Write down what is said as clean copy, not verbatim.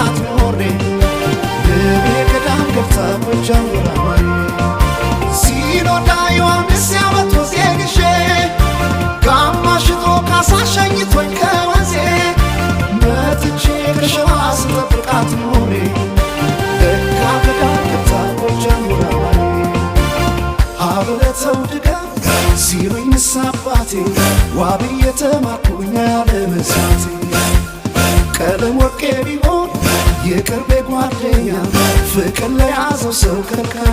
ስጠብቃት ኖሬ ንቤ ገዳም ገብታ ጎጃም ወራማዬ ሲኖዳ ዮሐንስ ያመቶ ዜግሼ ጋማ ሽጦ ካሳ ሸኝቶኝ ከወንዜ መጥቼ ከሸዋ ስጠብቃት ኖሬ ለካ ገዳም ገብታ ጎጃም ወራማዬ አብረተው ድገም ሲሉኝ ንስሐ አባቴ ዋብ የተማርኩኝ ያለመስማቴ ቀለም ወርቄ ቢሆን የቅርቤ ጓደኛ ፍቅር ለያዘው ሰው ከልካይ